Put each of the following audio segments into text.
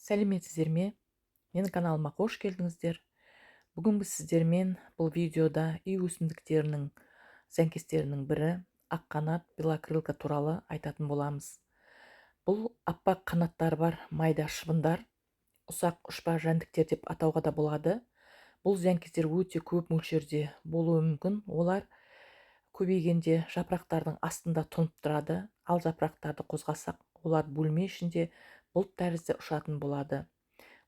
Сәлеметсіздер ме? Менің каналыма қош келдіңіздер. Бүгін біз сіздермен бұл видеода үй өсімдіктерінің зиянкестерінің бірі аққанат, белокрылка туралы айтатын боламыз. Бұл аппақ қанаттары бар майда шыбындар, ұсақ ұшпа жәндіктер деп атауға да болады. Бұл зиянкестер өте көп мөлшерде болуы мүмкін. Олар көбейгенде жапырақтардың астында тұнып тұрады, ал жапырақтарды қозғасақ, олар бөлме ішінде бұлт тәрізді ұшатын болады.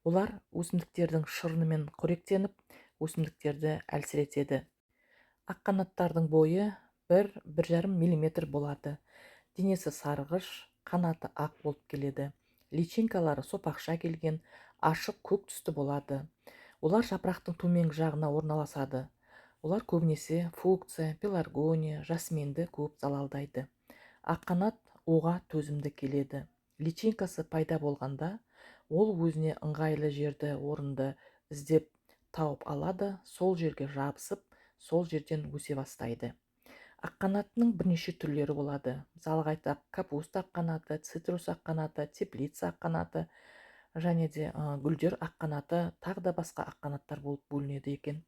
Олар өсімдіктердің шырынымен қоректеніп, өсімдіктерді әлсіретеді. Аққанаттардың бойы 1-1,5 миллиметр болады. Денесі сарғыш, қанаты ақ болып келеді. Личинкалары сопақша келген, ашық көк түсті болады. Олар жапырақтың төменгі жағына орналасады. Олар көбінесе фукция, пеларгония, жасминді көп залалдайды. Аққанат уға төзімді келеді. Личинкасы пайда болғанда, ол өзіне ыңғайлы жерді, орынды іздеп тауып алады, сол жерге жабысып, сол жерден өсе бастайды. Аққанатының бірнеше түрлері болады. Мысалға айтсақ, капуста аққанаты, цитрус аққанаты, теплица аққанаты және де гүлдер аққанаты, тағы да басқа аққанаттар болып бөлінеді екен.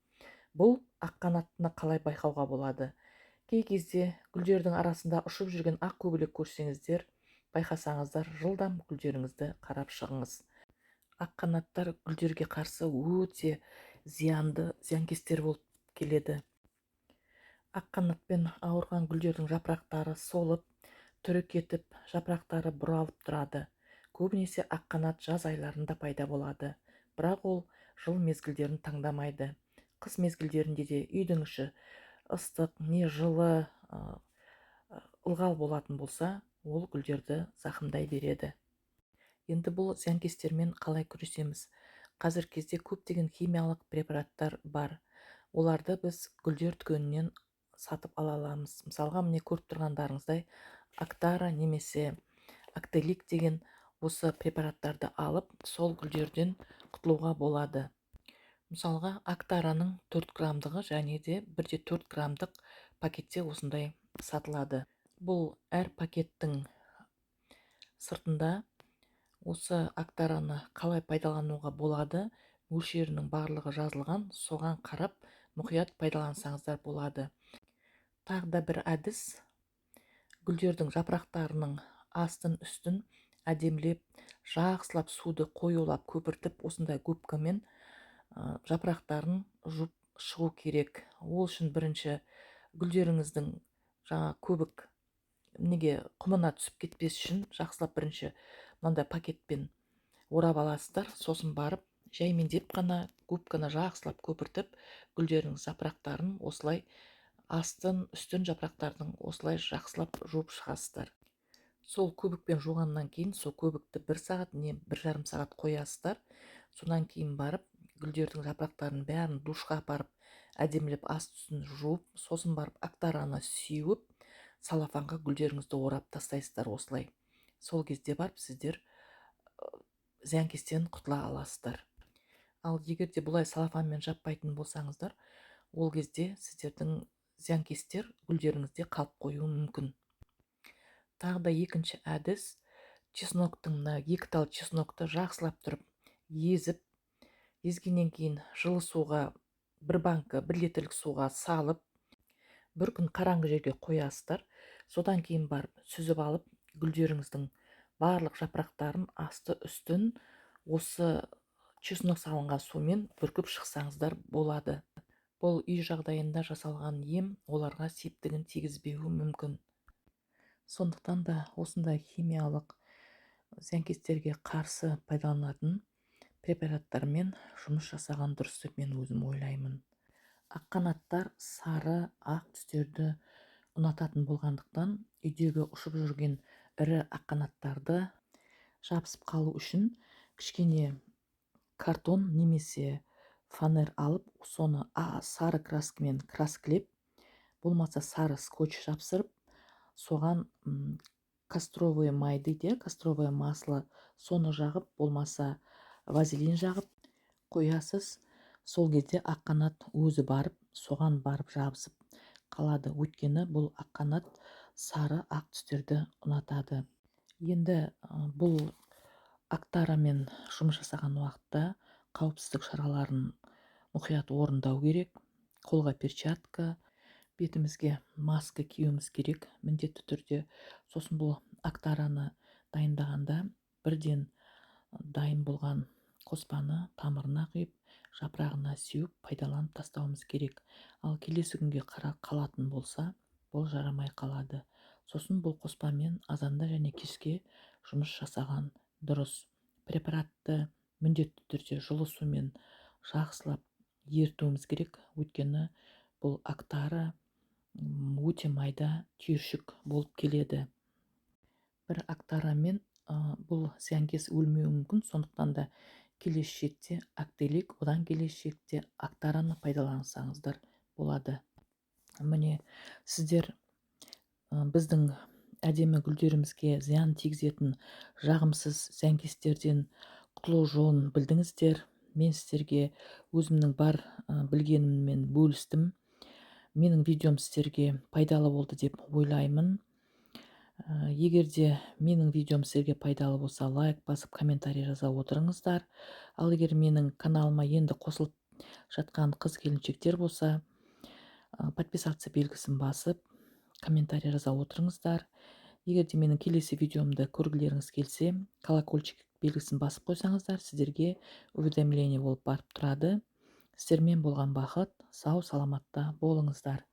Бұл аққанаттыны қалай байқауға болады? Кей кезде гүлдердің арасында ұшып жүрген ақ көбелек көрсеңіздер, байқасаңыздар, жылдам гүлдеріңізді қарап шығыңыз. Аққанаттар гүлдерге қарсы өте зиянды зиянкестер болып келеді. Аққанатпен ауырған гүлдердің жапырақтары солып, түрі кетіп, жапырақтары бұралып тұрады. Көбінесе аққанат жаз айларында пайда болады, бірақ ол жыл мезгілдерін таңдамайды. Қыс мезгілдерінде де үйдің іші ыстық не жылы, ылғал болатын болса, ол гүлдерді зақымдай береді. Енді бұл зиянкестермен қалай күресеміз? Қазіргі кезде көптеген химиялық препараттар бар. Оларды біз гүлдер дүкенінен сатып ала аламыз. Мысалға, міне, көріп тұрғандарыңыздай, Актара немесе Актелик деген осы препараттарды алып, сол гүлдерден құтылуға болады. Мысалға, Актараның 4 граммдығы және де 1,4 граммдық пакетте осындай сатылады. Бұл әр пакеттің сыртында осы Актараны қалай пайдалануға болады, мөлшерінің барлығы жазылған. Соған қарап, мұқият пайдалансаңыздар болады. Тағы да бір әдіс: гүлдердің жапырақтарының астын, үстін әдемілеп, жақсылап суды қоюлап көпіртіп, осындай губкамен жапырақтарын жуып шығу керек. Ол үшін бірінші гүлдеріңіздің жаңа көбік неге құмына түсіп кетпес үшін жақсылап бірінші мынандай пакетпен орап аласыздар. Сосын барып, жаймендеп қана губканы жақсылап көпіртіп, гүлдердің жапырақтарын осылай астын, үстін, жапырақтардың осылай жақсылап жуып шығасыздар. Сол көбікпен жуғаннан кейін сол көбікті бір сағат не 1,5 сағат қоясыздар. Содан кейін барып, гүлдердің жапырақтарын бәрін душқа апарып, әдемілеп асты үстін жуып, сосын барып Актараны сеуіп, целлофанға гүлдеріңізді орап тастайсыздар осылай. Сол кезде барып сіздер зиянкестен құтыла аласыздар. Ал егер де бұлай целлофанмен жаппайтын болсаңыздар, ол кезде сіздердің зиянкестер гүлдеріңізде қалып қоюы мүмкін. Тағы да екінші әдіс: чесноктың, мына екі тал чеснокты жақсылап тұрып езіп, езгеннен кейін жылы суға, бір банка 1 литрлік суға салып, бір күн қараңғы жерге қоясыздар. Содан кейін барып сүзіп алып, гүлдеріңіздің барлық жапырақтарын, асты үстін осы чеснок салынған сумен бүркіп шықсаңыздар болады. Бұл үй жағдайында жасалған ем оларға септігін тигізбеуі мүмкін. Сондықтан да осындай химиялық зиянкестерге қарсы пайдаланатын препараттармен жұмыс жасаған дұрыс деп мен өзім ойлаймын. Аққанаттар сары, ақ түстерді ұнататын болғандықтан, үйдегі ұшып жүрген ірі аққанаттарды жабысып қалу үшін кішкене картон немесе фанер алып, соны сары краскамен краскілеп, болмаса сары скотч жапсырып, соған касторовый май дейді, касторовое масло, соны жағып, болмаса вазелин жағып қоясыз. Сол кезде аққанат өзі барып, соған барып жабысып қалады, өйткені бұл аққанат сары, ақ түстерді ұнатады. Енді бұл Актарамен жұмыс жасаған уақытта қауіпсіздік шараларын мұқият орындау керек. Қолға перчатка, бетімізге маска киюіміз керек міндетті түрде. Сосын бұл актараны дайындағанда бірден дайын болған қоспаны тамырына құйып, жапырағына сеуіп, пайдаланып тастауымыз керек. Ал келесі күнге қалатын болса, бұл жарамай қалады. Сосын бұл қоспамен азанда және кешке жұмыс жасаған дұрыс. Препаратты міндетті түрде жылы сумен жақсылап ерітуіміз керек, өйткені бұл актара өте майда түйіршік болып келеді. Бір актарамен бұл зиянкес өлмеуі мүмкін, сондықтан да келесі шекте актелик, одан келесі шекте актараны пайдалансаңыздар болады. Міне, сіздер біздің әдемі гүлдерімізге зиян тигізетін жағымсыз зиянкестерден құтылу жолын білдіңіздер. Мен сіздерге өзімнің бар білгеніммен бөлістім. Менің видеом сіздерге пайдалы болды деп ойлаймын. Егер де менің видеом сіздерге пайдалы болса, лайк басып, комментарий жаза отырыңыздар. Ал егер менің каналыма енді қосылып жатқан қыз келіншектер болса, подписаться белгісін басып, комментарий жаза отырыңыздар. Егер де менің келесі видеомды көргілеріңіз келсе, колокольчик белгісін басып қойсаңыздар, сіздерге уведомление болып барып тұрады. Сіздермен болған Бақыт. Сау саламатта болыңыздар.